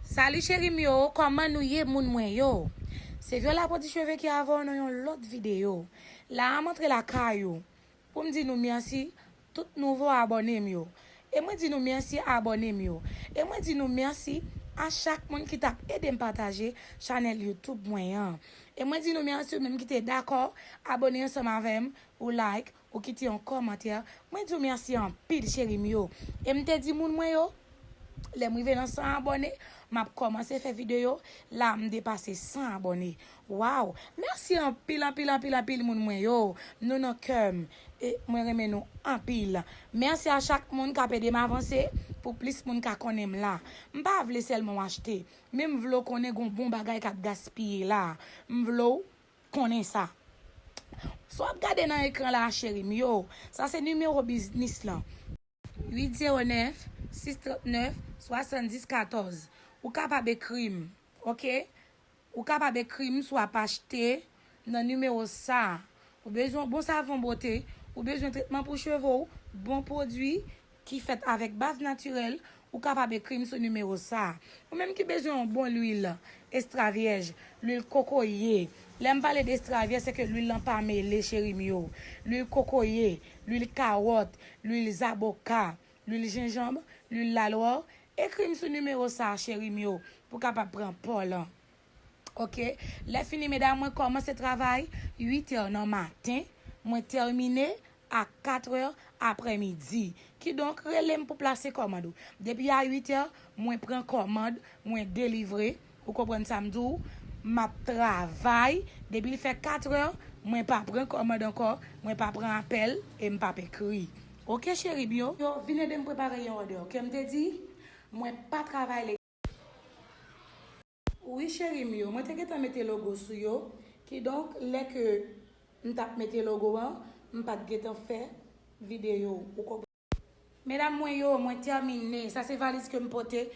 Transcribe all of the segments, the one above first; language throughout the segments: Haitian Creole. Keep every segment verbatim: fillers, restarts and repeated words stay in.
Salut cheri m yo, kòman nou ye moun mwen yo? Se Viola Pwodui Cheve ki avè w nan yon lòt videyo. La a m antre lakay ou pou m di nou mèsi tout nouvo abòne m yo. E mwen di nou mèsi abòne m yo. E mwen di nou mèsi a chak moun ki t ap ede m pataje chanèl YouTube mwen an. E mwen di nou mèsi ou menm ki te dakò abòne ansanm avè m, ou like, ou kite yon kòmantè. Mwen di w mèsi anpil cheri m yo. E m te di moun mwen yo, lè m rive nan san abòne, m ap kòmanse fè videyo. La m depase san abòne. Waw! Mèsi anpil, anpil, anpil, anpil moun mwen yo. Nou nan kè m. E mwen renmen nou anpil. Mèsi a chak moun k ap ede m avanse pou plis moun ka konnen m la. M pa vle sèlman w achte, men m vle w konnen gon bon bagay k ap gaspiye la. M vle w konnen sa. Sa w ap gade nan ekran la a cheri m yo, sa se nimewo biznis lan. Uit zewo nèf, sis trant nèf, swasanndis katòz. Ou kapab ekri m, oke? Ou kapab ekri m si w ap achte nan nimewo sa a. Ou bezwen yon bon savon bote, ou bezwen tretman pou cheve w, bon pwodui ki fèt avèk baz natirèl, ou kapab ekri m sou nimewo sa a. Ou menm ki bezwen yon bon lwil, estra vyèj, lwil kokoye. Lè m pale de estra vyèj, se ke lwil lan pa mele, cheri m yo. Lwil kokoye, lwil kawòt, lwil zaboka, lwil jenjanm, lwil lalwò, ekri m sou nimewo sa a, cheri m yo, pou w kapab pran pòz lan. Oke? Lè fini, medam, mwen kòmanse travay uit è nan maten, mwen tèmine a kat è aprèmidi. Kidonk, rele m pou plase kòmand ou. Depi a uit è, mwen pran kòmand, mwen delivre. Ou konprann sa m di w? M ap travay. Depi l fè kat è, mwen pa pran kòmand ankò, mwen pa pran apèl e m p ap ekri. Oke, cheri m yo? Yo, vin ede m prepare yon òdè, oke? M te di, mwen pa travay le. Wi, cheri m yo, mwen te gentan mete logo sou yo. Kidonk, lè ke m t ap mete logo an, m pa t gentan fè videyo. Ou konprann? Medam mwen yo, mwen tèmine. Sa se valiz ke m pote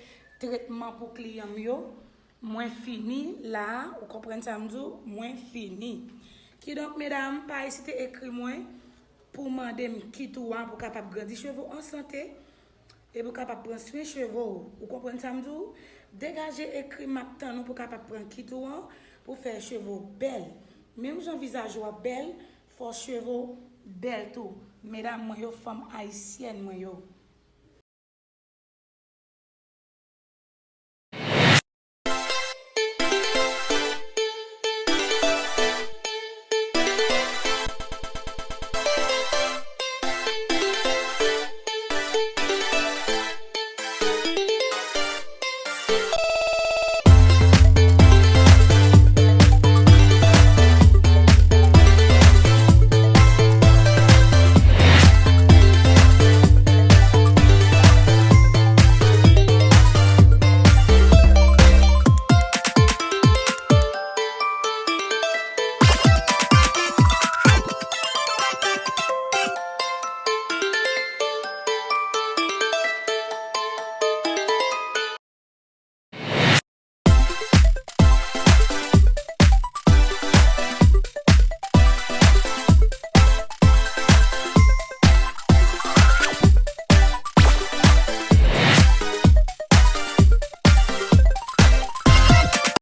tretman pou kliyan m yo. Mwen fini la, ou konprann sa m di w? Mwen fini. Kidonk, medam, pa ezite ekri mwen pou mande m kit ou an pou kapab grandi cheve w an sante e pou kapab pran swen cheve w. Ou konprann sa m di w? Degaje, ekri m, m ap tann ou pou kapab pran kit ou an pou fè cheve w bèl. Menm jan vizaj ou ap bèl, fò cheve w bèl tou. Medam mwen yo, fanm ayisyèn mwen yo.